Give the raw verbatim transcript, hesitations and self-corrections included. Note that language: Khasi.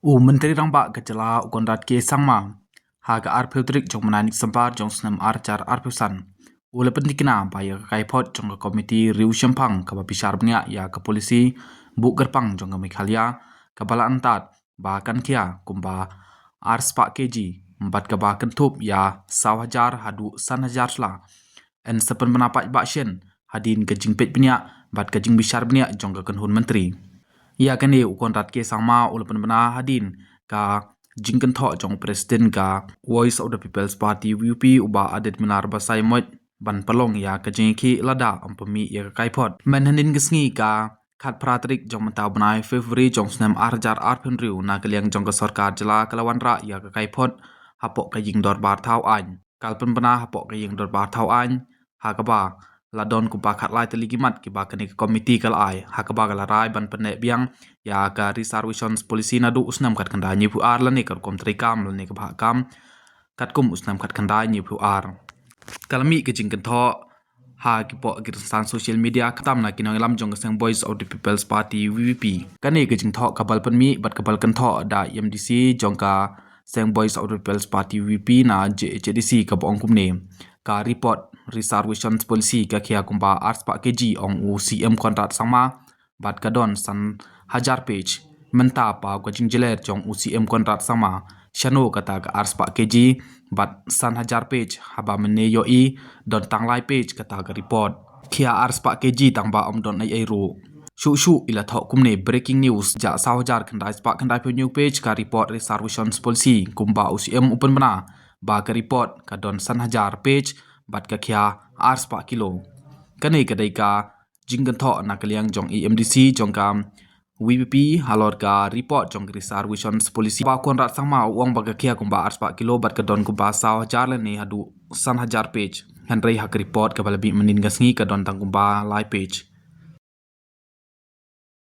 U Myntri Rangbah ka jylla u Conrad K Sangma, ha ka arphew tarik jong u bnai Nisembar jong u snem ar hajar arphew san, u la pyntikna ba ïa ka kaiphod jong ka komiti riew shemphang kaba bishar bniah ïa ka polisi buh kyrpang jong ka Meghalaya, kaba la antad ba kan khia kumba ar spah kg, bad kaba kynthup ïa saw hajar haduh san hajar shla, yn sa pynbna paidbah shen hadien ka jingpeit bniah bad ka jingbishar bniah jong ka kynhun myntri. Ïa kane u Conrad K Sangma u la pynbna hadien ka jingkynthoh jong u President ka Voice of the People's Party, V P, u Bah Adet Minar Basaiawmoit, ban pynlong ïa ka jingïakhih lada ym pynmih ïa ka kaiphod. Mynhynnin ka sngi ka khatphra tarik jong mynta u bnai February jong u snem ar hajar arphew hynriew, na ka liang jong ka sorkar jylla ka la wanrah ïa ka kaiphod hapoh ka ïing dorbar thaw aiñ. Ka la pynbna hapoh ka ïing dorbar thaw aiñ, ha kaba la don kumba khatlai tylli ki mat kiba kane ka komiti ka la ai, ha kaba ka la rai ban pynneh biang ïa ka Reservations Policy naduh u snem khatkhyndai hynñiewphew ar lane ka rukom treikam lane ka bhah kam katkum u snem khatkhyndai hynñiewphew ar. Ka la mih ka jingkynthoh ha ki poh ki rynsan social media, khamtam na ki nongïalam jong ka seng Voice of the People's Party, V P P. Kane ka jingthoh kaba la pynmih bad kaba la kynthoh da M D C jong ka seng Voice of the People's Party, V P P, na J H A D C, kaba ong kumne: Ka report Reservations Policy ka khia kumba ar spah kg, ong u C M Conrad Sangma, bad ka don san hajar page. Mynta paw ka jingjler jong u C M Conrad Sangma, shano kata ka ar spah kg bad san hajar page, haba mynne ïohi don tang lai page kata ka report. Khia ar spah kg tang ba ym don ei ei ruh. Shuh shuh i la thoh kumne: Breaking news, jah saw hajar khyndai spah khyndaiphew hynñiew page ka report Reservations Policy, kumba u C M u pynbna ba ka report ka don san hajar page bad ka khia ar spah kilo. Kane ka dei ka jingkynthoh na ka liang jong i M D C jong ka V P P halor ka report jong ka Reservations Policy. Bah Conrad Sangma u ong ba ka khia kumba ar spah kilo bad ka don kumba saw hajar lane haduh san hajar page. Hynrei ha ka report kaba la mih mynhynnin ka sngi ka don tang kumba lai page.